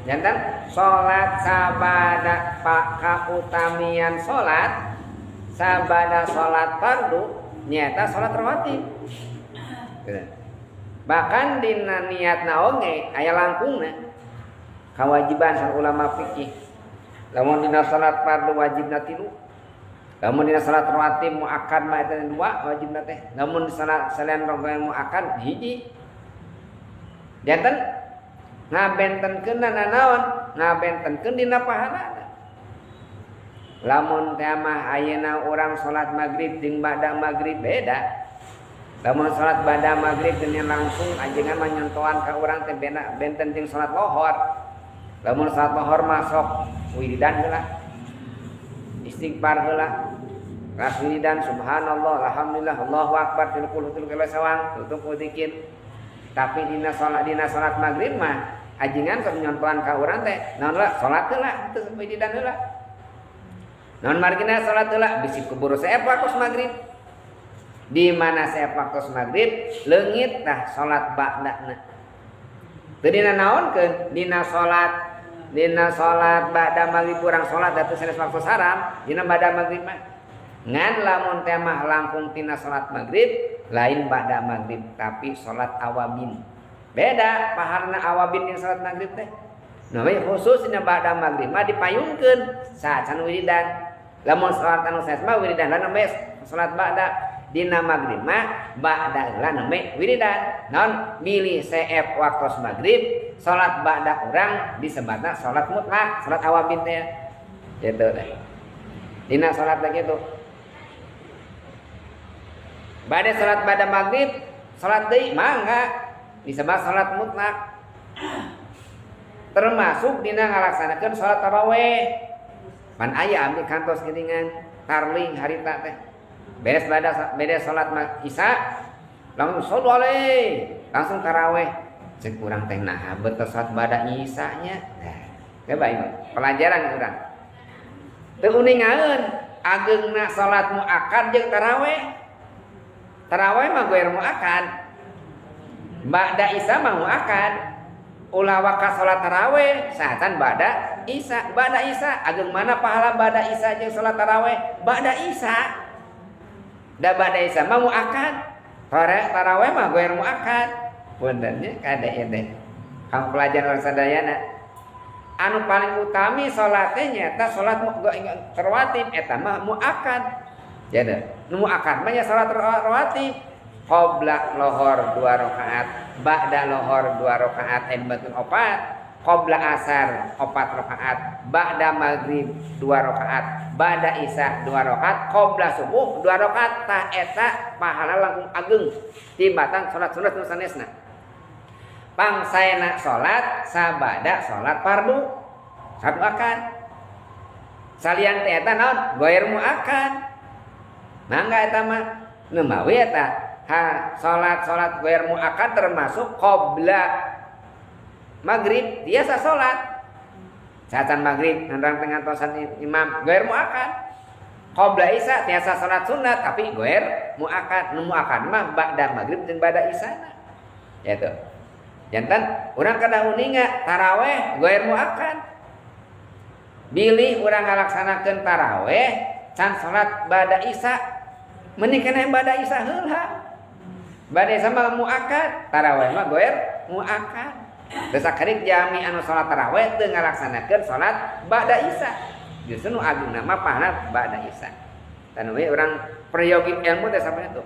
Janten salat sabada kautamian salat sabada salat fardu nyaeta salat rawatib. Bahkan dina niatna oge aya langkungna kawajiban sang ulama fikih. Lamun dina salat fardu wajibna 3. Lamun dina salat rawatib muakkad mah eta 2 wajibna teh. Lamun salat salian rakaat muakkad 1. Janten ngabentenkeun nanaon? Ngabentenkeun dina pahalana. Lamun teh mah ayeuna urang salat magrib jeung ba'da magrib beda. Lamun salat ba'da magrib jeung langsung ajengan mah nyontohan ka urang teh benten jeung salat lohor. Lamun salat lohor mah sok wiridan heula. Istighfar heula. Ras wiridan subhanallah alhamdulillah Allahu akbar tilkul tilkul sawang tutup zikir. Tapi dina salat magrib mah ajengan sok nyontohan ka urang teh naon lah salat heula teu wiridan heula. Naon margina salat heula bisi kubur seep waktu magrib. Di mana seep waktu magrib leungit tah salat ba'dana. Teu dina naonkeun dina salat ba'da magrib urang salat atuh sanes waktu haram dina ba'da magrib mah. Ngan lamun teh mah langkung tina salat magrib lain ba'da magrib tapi salat awabin. Beda pahalana awabin jeung salat magrib teh. Nah we khusus dina ba'da magrib mah dipayungkeun saacan wiridan. Lamun salat anu sanes mah wiridan lah nembe salat ba'da. Dina magrib mah ba'da heula nembe wiridan. Naon bilih seep waktos magrib salat ba'da urang disebatna salat mutlak, salat awabin teh. Gitu teh. Dina salat teh kitu. Ba'da salat ba'da magrib salat deui mangga disebut salat mutlak. Termasuk dina ngalaksanakeun salat tarawih. Pan aya abdi kantos geuningan tarling harita teh. Beres beres salat isya langsung sholli langsung tarawih. Cek urang teh naha betul salat ba'da isya nya. Nah, coba ini pelajaran urang. Teu uningaeun ageungna salat muakkad jeung tarawih. Tarawih mah goer muakkad. Ba'da isya mah muakkad. Ulah waka salat tarawih saacan ba'da isya. Ba'da isya ageung mana pahala ba'da isya jeung salat tarawih? Ba'da isya. Da ba'da isya mah muakkad. Tarawih mah goer muakkad. Punten nya kade ieu teh. Kang pelajaran urang sadayana. Anu paling utami salat teh nyaeta salat rawatib eta mah muakkad. Jadi nu muakkad mah nya salat rawatib. Qabla lohor 2 rakaat, ba'da lohor 2 rakaat embatun 4, qabla asar 4 rakaat, ba'da maghrib 2 rakaat, ba'da isya 2 rakaat, qabla subuh 2 rakaat. Tah eta pahala langkung ageng tibatan salat sunat nu sanesna. Pangsaena salat sabada salat fardu satu akan. Salian teh eta naon? Goer muakkad. Mangga eta mah nu mawi eta ha salat-salat goer muakkad termasuk qabla maghrib biasa salat. Saacan maghrib nandang tengah tosan imam goer muakkad. Qabla isya tiasa salat sunat tapi goer muakkad. Nu muakkad mah ba'da maghrib jeung ba'da isya. Gitu. Jantan urang kada uninga taraweh goer muakkad. Bilih urang ngalaksanakeun taraweh can salat ba'da isya mending keneh ba'da isya heula. Ba'da isya mah muakkad, taraweh mah goer muakkad. Geus sakedik jami anu salat taraweh teu ngalaksanakeun salat ba'da isya. Justru nu ageungna mah pahala ba'da isya. Tan we urang peryogi ilmu teh sampe itu.